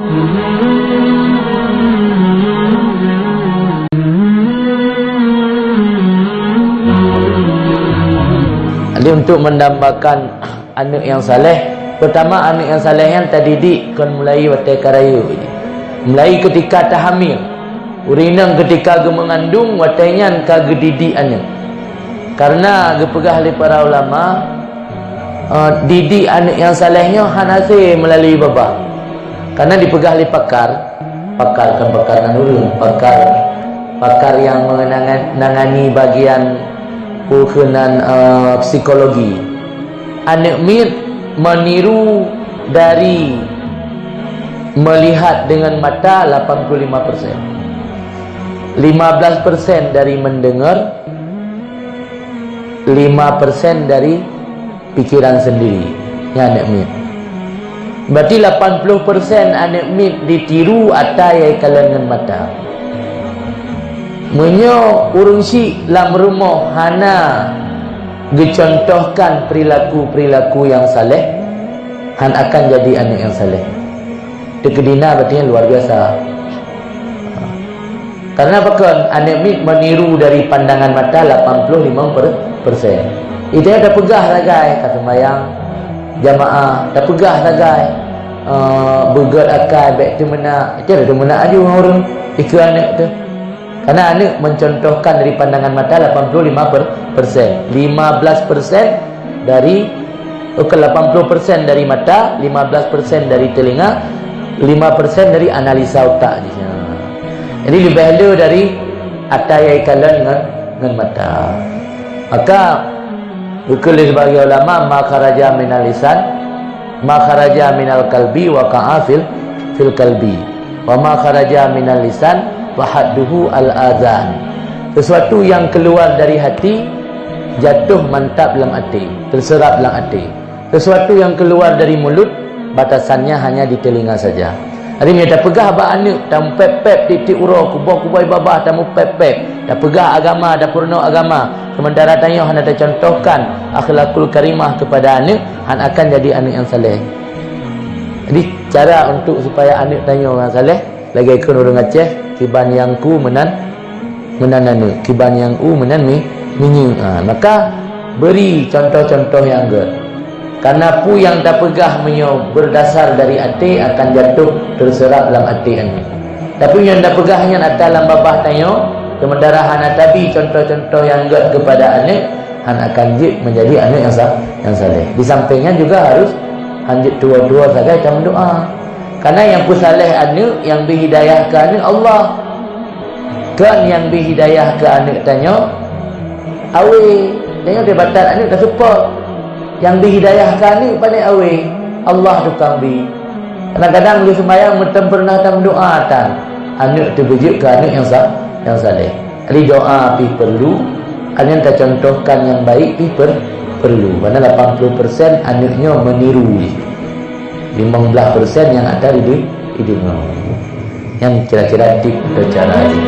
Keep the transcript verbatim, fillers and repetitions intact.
Jadi, untuk mendambakan aneuk nyang saleh, pertama, aneuk nyang saleh nyan tadidik kon mulai watée ka rayeuk. Mulai keutika tahamil. Ureuëng inong keutika geumeungandong, watée nyan ka geudidik aneuk. Karena geupeugah lé para ulama, eh, didik aneuk nyang saleh nyoe hana hase meulalu babah. Karena dipeugah lé pakar, pakar, bukan pakar nan ureuëng, pakar, pakar nyang mengenangan-, nangani bagian peue keunan, eh, psikologi. Aneuk miet meniru dari melihat dengan mata lapan puluh lima persen. Lima belas persen dari mendengar, lima persen dari pikiran sendiri. Nyan aneuk miet. Berarti lapan puluh persen aneuk miet ditiru ata nyang ikalon ngon mata. Meunyoe ureuëng syiek lam rumoh hana geucontohkan perilaku-perilaku nyang saleh, han akan jadi aneuk nyang saleh. Teukeudina berarti luar biasa. Karena pakon aneuk miet meniru dari pandangan mata lapan puluh lima persen. Itu tapeugah sagai ka sembahyang jamaah, tapeugah sagai, eh, beugét akai, bék teumeunak. Itu ada teumeunak aju ngon ureuëng, ikeu aneuk tu. Karena aneuk mencontohkan dari pandangan mata lapan puluh lima per-, persen. Lima belas persen dari, bukan, lapan puluh persen dari mata, lima belas persen dari telinga, lima persen dari analisa utak. Jadi, leubeh le dari ata nyang ikalon ngon, ngon mata. Maka, geukheun lé sebagian ulama, "Ma kharaja minal lisan, ma kharaja minal qalbi waqa'a fil, fil qalbi. Wa ma kharaja minal lisan, fahadduhu al-azan." Sesuatu yang keluar dari hati, jatuh mantap lam até, terserap lam até. Sesuatu yang keluar dari mulut, batasannya hanya di telinga saja. Jadi, meunyoe tapeugah bak aneuk, tameupép-pép tieb-tieb uroe, kuboh-kuboh babah, tameupép-pép, tapeugah agama, tapeurunoe agama, sementara tanyoe hana tacontohkan akhlakul karimah kepada aneuk, han akan jadi aneuk nyang saleh. Jadi, cara untuk supaya aneuk tanyoe nyang saleh, lagée kheun ureuëng Aceh, kiban nyang ku meunan, meunan aneuk, kiban nyang u meunan mi-, minyeuk. Ha, maka beri contoh-contoh nyang gét. Karena peue nyang tapeugah meunyoe berdasar dari até akan jatuh terserap lam até aneuk. Tapi nyang tapeugah nyan ata lam babah tanyoe, sementara hana tabi contoh-contoh nyang gét kepada aneuk, han akan jeuet menjadi aneuk nyang sa-, nyang saleh. Di samping nyan juga harus hanjeuet tuwoe-tuwoe sagai tameudoa. Karena nyang peusaleh aneuk, nyang bri hidayah keu aneuk Allah. Kon nyang bri hidayah keu aneuk tanyoe, awé. Tanyoe teubatat aneuk tasuppot. Nyang bri hidayah keu aneuk pané awé, Allah tukang bri. Kadang-kadang lheueh seumayang meuteumpeureunoh tameudoa tan, aneuk teubeujeuet keu aneuk nyang sa-, nyang saleh. Jadi doa pih perlu, hanya tacontohkan nyang baik pih per-, perlu. Karena lapan puluh persen aneuk nyoe meniru jih. Limong blaih persen nyang ada di, di deungoe. Nyan kira-kira tip atau cara jih.